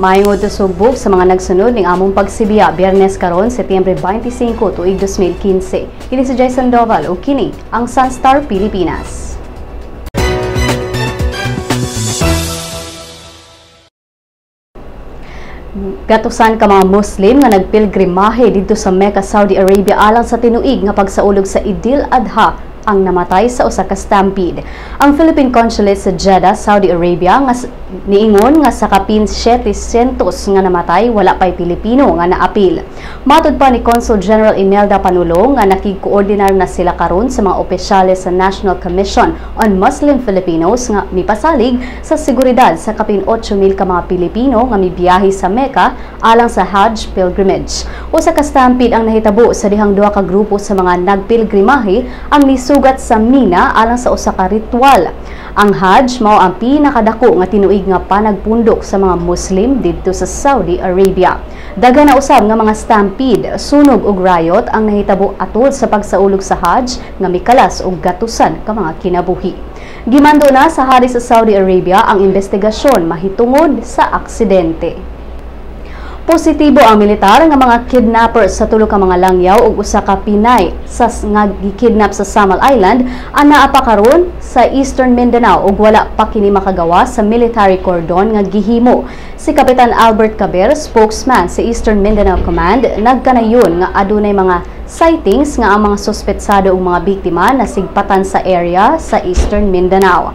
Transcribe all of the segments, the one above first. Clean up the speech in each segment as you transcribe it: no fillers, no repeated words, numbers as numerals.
Maayong udto, sugbog sa mga nagsunod ning among pagsibiya, Biyernes karon, Setyembre 25, tuig 2015. Kini si Jai Sandoval ug kini ang Sunstar Pilipinas. Gatusan ka mga Muslim nga nagpilgrimahe didto sa Mecca, Saudi Arabia alang sa tinuig nga pagsaulog sa Idil Adha ang namatay sa usa ka stampede. Ang Philippine Consulate sa Jeddah, Saudi Arabia nga niingon nga sa kapin 700 nga namatay, wala pay Pilipino nga naapil. Matud pa ni Consul General Imelda Panulong nga nakigkoordinar na sila karon sa mga opisyales sa National Commission on Muslim Filipinos nga mipasalig sa seguridad sa kapin 8,000 ka mga Pilipino nga mibiyahe sa Mecca alang sa Hajj pilgrimage. Usa ka stampede ang nahitabo sa dihang duha ka grupo sa mga nagpilgrimahe ang nisugat sa Mina alang sa usa ka ritual. Ang Hajj mao ang pinakadako nga tinuig nga panagpundok sa mga Muslim didto sa Saudi Arabia. Daghan na usab nga mga stampede, sunog ug riot ang nahitabo atol sa pagsaulog sa Hajj nga mikalas og gatusan ka mga kinabuhi. Gimando na sa hari sa Saudi Arabia ang investigasyon mahitungod sa aksidente. Positibo ang militar nga mga kidnappers sa tulo ka mga langyaw ug usa ka Pinay sa nga gikidnap sa Samal Island ang naa pa karon sa Eastern Mindanao ug wala pa kini makagawa sa military cordon nga gihimo. Si Kapitan Albert Caber, spokesman sa Eastern Mindanao Command, nagkanayon nga adunay mga sightings nga ang mga suspetsado ug mga biktima nasigpatan sa area sa Eastern Mindanao.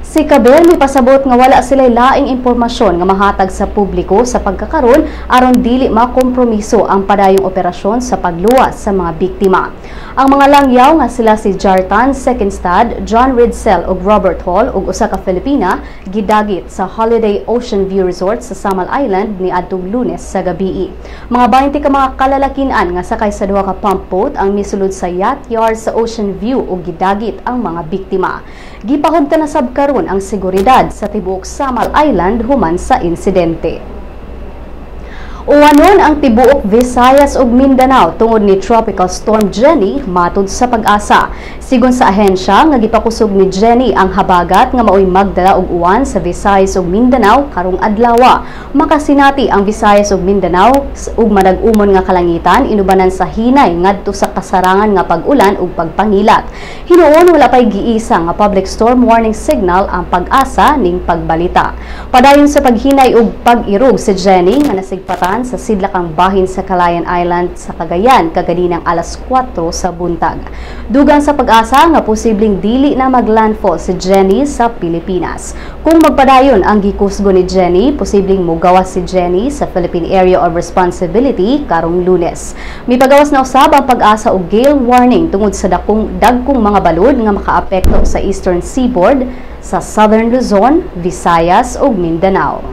Si Caber mipasabot nga wala sila'y laing impormasyon nga mahatag sa publiko sa pagkakaron aron dili makompromiso ang padayong operasyon sa pagluwas sa mga biktima. Ang mga langyaw nga sila si Jartan Sekenstad, John Ridsell ug Robert Hall ug usa ka Filipina gidagit sa Holiday Ocean View Resort sa Samal Island niadtong Lunes sa gabii. Mga 20 ka mga kalalakinan nga sakay sa duha ka pump boat ang misulod sa yacht yard sa Ocean View ug gidagit ang mga biktima. Gipahugtan na sab karon ang seguridad sa tibuok Samal Island human sa insidente. Uwanon ang tibuok Visayas ug Mindanao tungod ni Tropical Storm Jenny, matud sa PAGASA. Sigon sa ahensya nga gipakusog ni Jenny ang habagat nga maoy magdala og uwan sa Visayas ug Mindanao karong adlaw. Makasinati ang Visayas ug Mindanao ug madag-umon nga kalangitan inubanan sa hinay ngadto sa kasarangan nga pag-ulan ug pagpangilat. Hinuon wala pay giisa nga public storm warning signal ang PAGASA ning pagbalita. Padayon sa paghinay ug pag-irog si Jenny nga nasigpatan sa sidlakang bahin sa Calayan Island sa Cagayan kaganinang alas 4 sa buntag. Dugang sa PAGASA nga posibleng dili na maglandfall si Jenny sa Pilipinas. Kung magpadayon ang gikusgo ni Jenny, posibleng mugawas si Jenny sa Philippine Area of Responsibility karong Lunes. Mipagawas na usab ang PAGASA og gale warning tungod sa dagkong mga balud nga makaapekto sa Eastern Seaboard, sa Southern Luzon, Visayas ug Mindanao.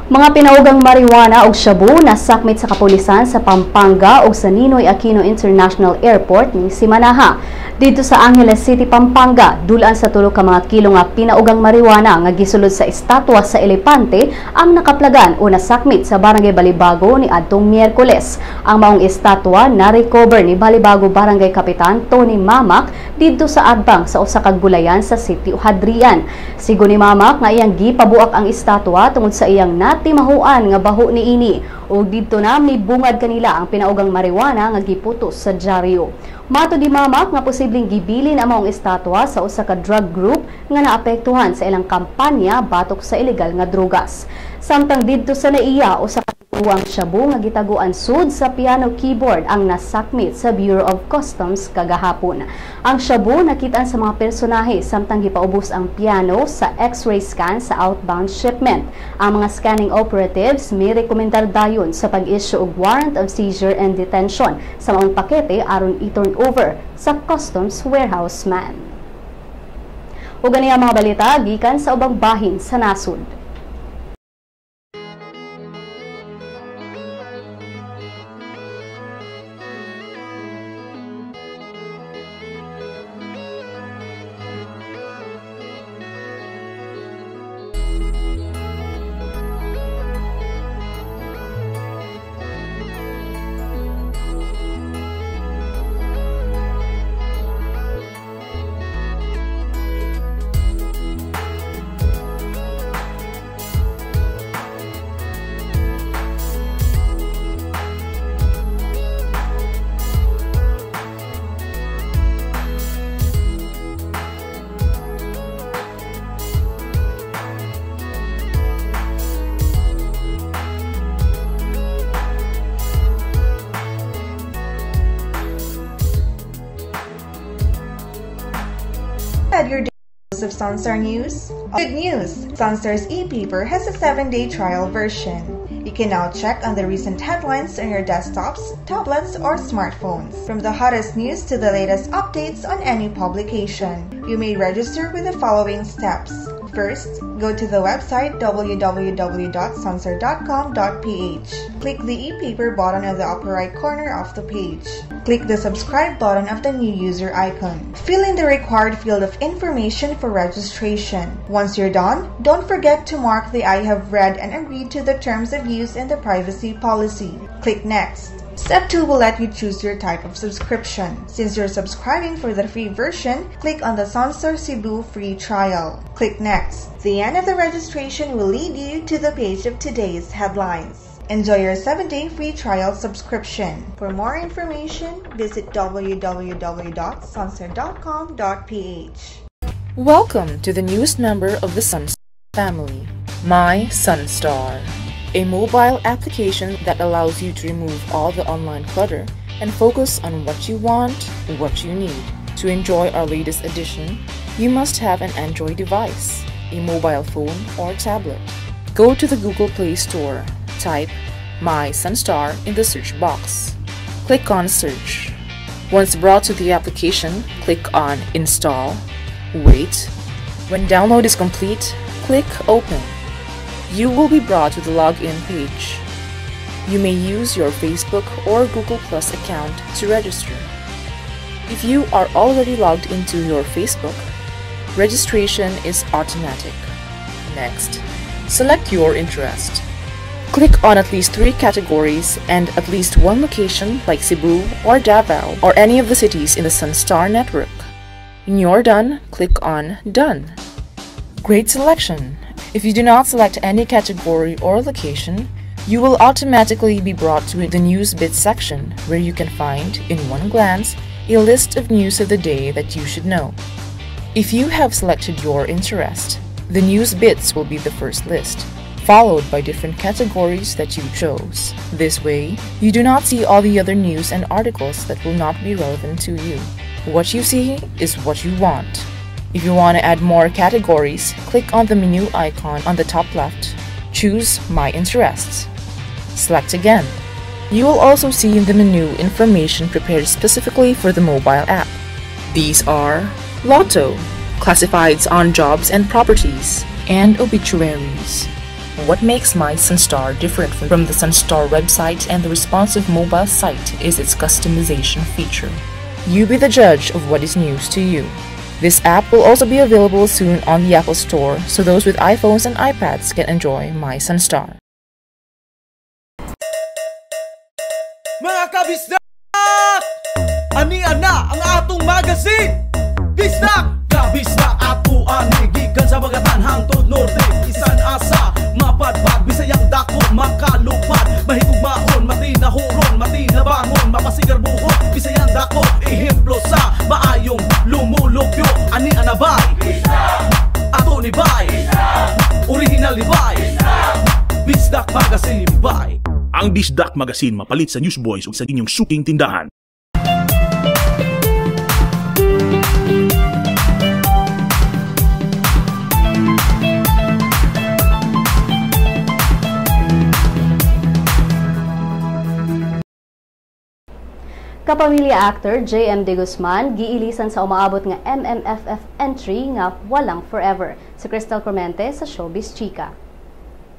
Mga pinaugang marijuana ug shabu nasakmit sa kapulisan sa Pampanga ug sa Ninoy Aquino International Airport ning Simanaha. Dito sa Angeles City, Pampanga, dulaan sa tulo ka mga kilo nga pinaugang marijuana nga gisulod sa estatwa sa elepante ang nakaplagan o nasakmit sa Barangay Balibago ni adtong Miyerkules. Ang maong estatwa na-recover ni Balibago Barangay Kapitan Tony Mamak didto sa adbang sa usa ka gulayan sa Sitio Hadrian. Sigon ni Mamak nga iyang gipabuak ang estatwa tungod sa iyang natimahuan nga baho niini ug didto na mibungad kanila ang pinaugang marijuana nga giputos sa dyaryo. Mato di Mamak nga posibleng gibilin ang maong estatwa sa usa ka drug group nga naapektuhan sa ilang kampanya batok sa ilegal nga drugas. Samtang didto sa naiya, usa ka tuwang shabu nga gitaguan sud sa piano keyboard ang nasakmit sa Bureau of Customs kagahapon. Ang shabu nakitaan sa mga personahe samtang gipaubos ang piano sa x-ray scan sa outbound shipment. Ang mga scanning operatives may rekomendar dayon sa pag-issue og warrant of seizure and detention sa maong pakete aron i-turn over sa customs warehouse man. Ug ani ang mga balita gikan sa ubang bahin sa nasod. Add your dose of Sunstar News. Good news! Sunstar's e-paper has a 7-day trial version. You can now check on the recent headlines on your desktops, tablets, or smartphones. From the hottest news to the latest updates on any publication. You may register with the following steps. First, go to the website www.sunstar.com.ph. Click the e-paper button on the upper right corner of the page. Click the subscribe button of the new user icon. Fill in the required field of information for registration. Once you're done, don't forget to mark the "I have read and agreed to the terms of use and the privacy policy." Click Next. Step 2 will let you choose your type of subscription. Since you're subscribing for the free version, click on the Sunstar Cebu free trial. Click Next. The end of the registration will lead you to the page of today's headlines. Enjoy your 7-day free trial subscription. For more information, visit www.sunstar.com.ph. Welcome to the newest member of the Sun family, My Sunstar, a mobile application that allows you to remove all the online clutter and focus on what you want, what you need. To enjoy our latest edition, you must have an Android device, a mobile phone or tablet. Go to the Google Play Store, type My Sunstar in the search box. Click on Search. Once brought to the application, click on Install. Wait. When download is complete, click Open. You will be brought to the login page. You may use your Facebook or Google Plus account to register. If you are already logged into your Facebook, registration is automatic. Next, select your interest. Click on at least 3 categories and at least 1 location like Cebu or Davao or any of the cities in the Sunstar network. When you're done, click on Done. Great selection! If you do not select any category or location, you will automatically be brought to the News Bits section where you can find, in one glance, a list of news of the day that you should know. If you have selected your interest, the News Bits will be the first list, followed by different categories that you chose. This way, you do not see all the other news and articles that will not be relevant to you. What you see is what you want. If you want to add more categories, click on the menu icon on the top left. Choose My Interests. Select again. You will also see in the menu information prepared specifically for the mobile app. These are Lotto, classifieds on jobs and properties, and obituaries. What makes My Sunstar different from the Sunstar website and the responsive mobile site is its customization feature. You be the judge of what is news to you. This app will also be available soon on the Apple Store, so those with iPhones and iPads can enjoy My Sunstar. Mga kabisdak! Ania na ang atong magazine! Bisdak! Kabisdak ato ani gikan sa Bagatan hangtod Norte, isan asa mapadpad, Bisayang dako makalupad, mahigugmaon, matinahuron, matinabangon, mapasigarbuhon, Bisayang dako ehemplo sa maayong lumulupyo. Ani anabay ato ni bay, original ni bay, Bisdak Magazine bay. Ang Bisdak Magazine mapalit sa Newsboys ug sa inyong suking tindahan. Kapamilya actor J.M. De Guzman giilisan sa umaabot nga MMFF entry nga Walang Forever. Si Crystal Clemente sa Showbiz Chika.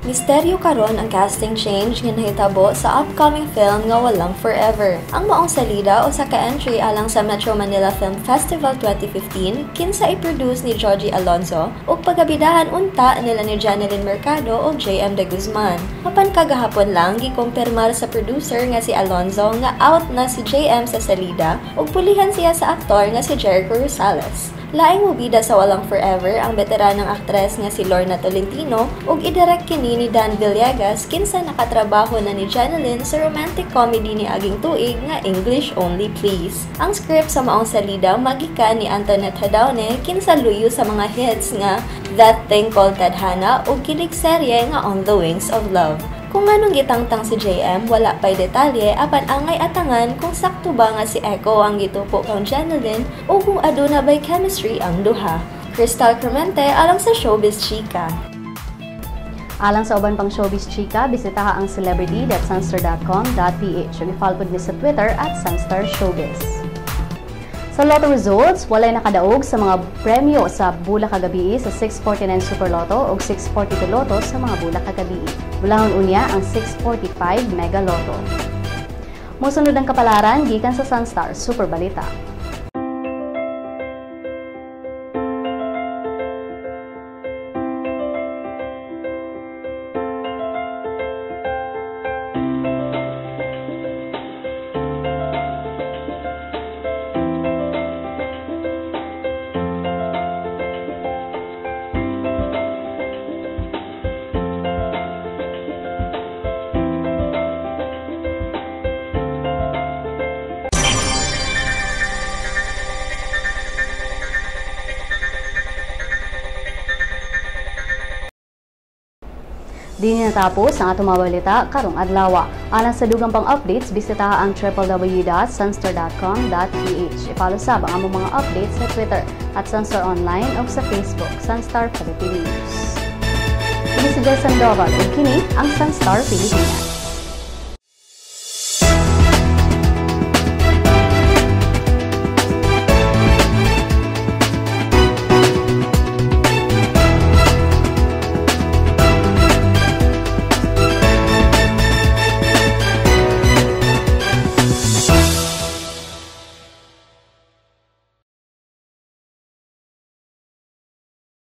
Misteryo karon ang casting change nga nahitabo sa upcoming film nga Walang Forever. Ang maong salida usa ka entry alang sa Metro Manila Film Festival 2015 kinsa i-produce ni Joji Alonso ug pagabidahan unta nila ni Jennylyn Mercado ug JM De Guzman. Apan kagahapon lang gikumpirmar sa producer nga si Alonzo nga out na si JM sa salida ug pulihan siya sa aktor nga si Jericho Rosales. Laing mobida sa Walang Forever ang veteranang aktres nga si Lorna Tolentino ug idirect kini ni Dan Villegas kinsa nakatrabaho na ni Jennylyn sa romantic comedy ni aging tuig nga English Only Please. Ang script sa maong salida magikan ni Antoinette Jadaone kinsa luyo sa mga hits nga That Thing Called Tadhana ug kilig serye nga On the Wings of Love. Kung nganong gitangtang si JM, wala pa'y detalye apan angay atangan kung sakto ba nga si Echo ang gitupo kang Jennylyn o kung aduna ba'y chemistry ang duha. Crystal Clemente alang sa Showbiz Chika. Alang sa uban pang Showbiz Chika, bisitaha ang celebrity.sunstar.com.ph. Ug i-follow pod mi sa Twitter @SunstarShowbiz. Sa Lotto results, walay nakadaog sa mga premyo sa bula kagabii sa 649 Super Lotto ug 642 Lotto sa mga bula kagabii. Bulahon unya ang 645 Mega Lotto. Mosunod ang kapalaran gikan sa Sunstar Super Balita. Dini natapos ang atong mga balita karong adlaw. Alang sa dugang pang updates, bisitaha ang www.sunstar.com.ph. I-follow sab ang among mga updates sa Twitter @SunstarOnline o sa Facebook, Sunstar Philippine News. Kini si Jess Sandoval ug kini ang Sunstar Pilipinas.